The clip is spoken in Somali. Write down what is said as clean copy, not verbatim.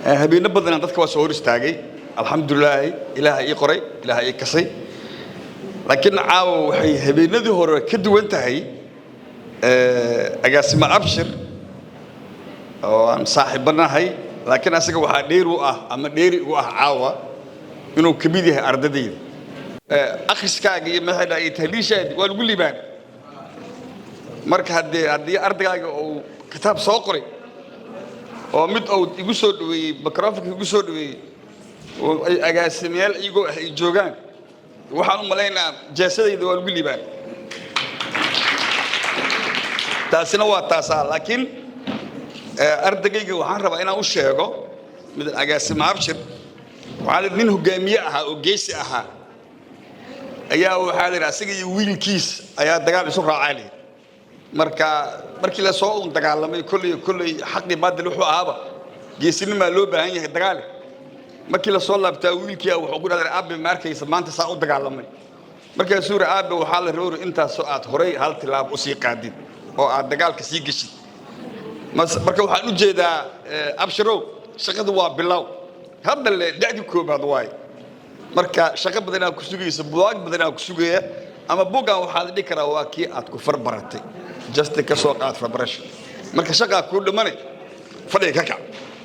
Habeeno badanaa dadka waa soo hor istaagay, alxamdulilaahi, Ilaaha ii qoray, Ilaaha ii kasay, laakiin caawa waxay habeenadii hore ka duwan tahay. Agaasimo Abshir oo aan saaxiibbanahay, laakiin asaga waxaa dheeri u ah ama dheeri u ah caawa inuu ka mid yahay ardadayda. Akhriskaaga iyo maxay iyo tahliishaadi waa lagu liibaan. Marka haddii ardaygaaga uu kitaab soo qoray oo mid uu igu soo dhaweeyey, microfonka igu soo dhaweeyey, oo ay agaasimayaal iyagoo ah ay joogaan, waxaan u malaynayaa jeesadayda waa lagu liibaan. Taasina waa taasaa. Laakiin ardaygayga waxaan rabaa inaan u sheego mid agaasimo Abshir. Waxaa la nin hogaamiye ahaa oo geesi ahaa ayaa waxaa la yidhi asaga iyo wiilkiis ayaa dagaal isu raacaa la yidhi. Marka markii la soo un dagaalamay, kolley xaqii baadil wuxuu ahaaba, geesinimaa loo baahan yahay dagaale. Markii la soo laabtaa, wiilkii wuxuu ku dhahday: "Aabe, ma arkaysa maanta saa u dagaalamay?" Markaasuu yidhi: "Aabe, waxaa la rabay intaasoo aad horay hal tilaabo usii qaadid oo aad dagaalka sii geshid." Marka waxaan u jeedaa, Abshirow, shaqadu waa bilow hadda le, da'dii koobaad waaye. Marka shaqo badanaa ku sugaysa, buwaag badanaa ku sugaya, ama buuggan waxaa la dhihi karaa waa kii aad ku farbaratay, just ka soo qaad farbarasho. Marka shaqaa kuu dhimane, fadhiga ka kac.